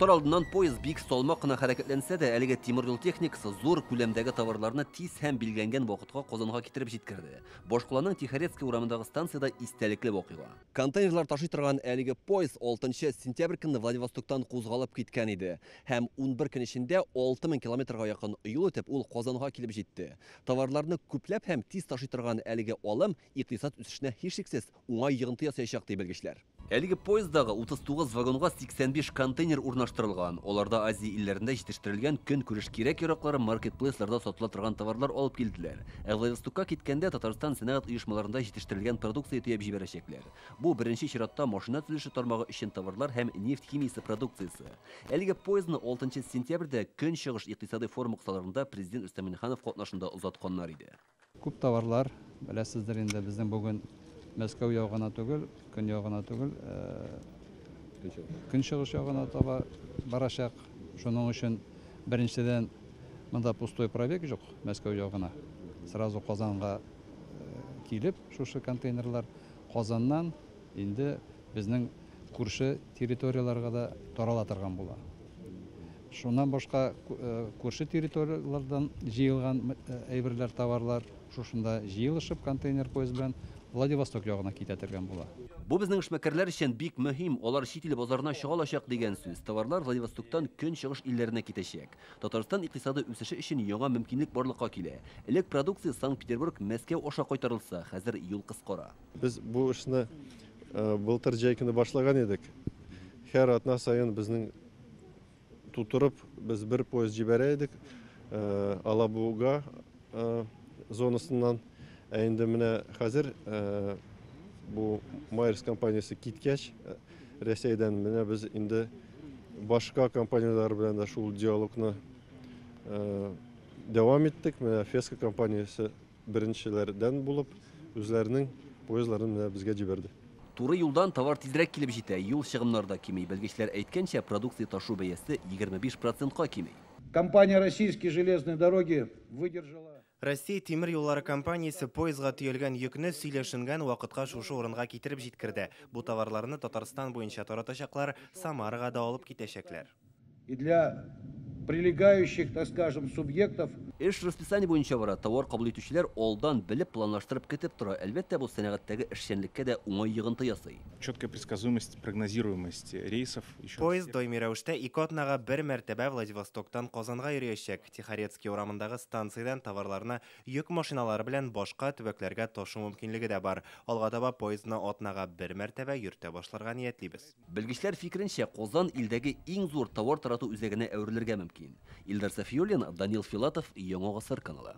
Туктар алдыннан поезд бик салмак кына хәрәкәтләнсә дә, әлеге тимер юл техникасы зур күләмдәге товарларны тиз һәм билгеләнгән вакытка Казанга китереп җиткерде. Башкаланың Тихорецкий урамындагы станциядә истәлекле вакыйга. Контейнерлар ташый торган әлеге поезд 6 сентябрь көнне Владивостоктан кузгалып киткән иде. Һәм 11 көн эчендә 6000 километрга якын юл үтеп, ул Казанга килеп җитте. Товарларны күпләп һәм тиз ташый торган әлеге алым икътисад үсешенә һичшиксез уңай йогынты ясаячак, ди белгечләр. Әлеге поезддагы 39 вагонга 85 контейнер урнаштырылган. Аларда Азия илләрендә җитештерелгән көнкүреш кирәк-яраклары, маркетплейсларда сатыла торган товарлар алып килделәр. Ә Владивостокка киткәндә Татарстан сәнәгать оешмаларында җитештерелгән продукция төяп җибәрәчәкләр. Бу беренче чиратта машина төзелеше тармагы өчен товарлар һәм нефть химиясе продукциясе. Әлеге поездны 6 сентябрьдә Көнчыгыш икътисадый форумы кысаларында президент Рөстәм Миңнеханов катнашында озатканнар иде. Күп товарлар, беләсездер инде, безнең бүген Мәскәү ягына түгел, көн ягына түгел, көнчыгыш ягына таба барачак. Шуның өчен беренчедән монда пустой пробег юк Мәскәү ягына. Сразу Казанга килеп, шушы контейнерлар Казаннан инде безнең күрше территорияләргә дә тарала торган була. Шуннан башка күрше территорияләрдән җыелган әйберләр, товарлар шушында җыелышып контейнер поезд белән Владивосток ягына китә торган була. Бу безнең эшмәкәрләр өчен бик мөһим. Алар чит ил базарына чыга алачак дигән сүз. Товарлар Владивостоктан көнчыгыш илләренә китәчәк. Татарстан икътисады үсеше өчен яңа мөмкинлек барлыкка килә. Элек продукция Санкт-Петербург, Мәскәү аша кайтарылса, хәзер юл кыскара. Без бу эшне былтыр җәй көне башлаган идек. Һәр атна саен безнең тутырып, без бер поезд җибәрә идек Алабуга зонасыннан. Ә инде менә хәзер бу Майерс компаниясе киткәч, Рәсәйдән менә без инде башка компанияләр белән дә шул диалогны дәвам иттек. Менә Феска компаниясе беренчеләрдән булып үзләренең поездларын менә безгә җибәрде. Туры юлдан товар тизрәк килеп җитә, юл чыгымнары да кими. Белгечләр әйткәнчә, продукция ташу бәясе 25%-ка кими. Компания «Российские железные дороги» выдержала. Россия тимер юллары компаниясе поездга төялгән йөкне сөйләшенгән вакытка шушы урынга китереп җиткерде. Бу товарларны Татарстан буенча таратачаклар, Самарага да алып китәчәкләр. И для прилегающих, так скажем, субъектов. Эш расписание буенча бара. Товар кабул итүчеләр алдан белеп, планлаштырып көтеп тора. Әлбәттә, бу сәнәгатьтәге эшчәнлеккә дә уңай йогынты ясый. Четкая предсказуемость, прогнозируемость рейсов. Еще Поезд даими рәвештә 2 атнага бер мәртәбә Владивостоктан Казанга йөриячәк. Тихорецкий урамындагы станциядән товарларны йөк машиналары белән башка төбәкләргә ташу мөмкинлеге дә бар. Алга таба поездны атнага бер мәртәбә йөртә башларга ниятлибез. Белгечләр фикеренчә, Казан илдәге иң зур товар тарату үзәгенә әверелергә мөмкин. Илдар Сафиуллин, Данил Филатов, Яңа Гасыр каналы.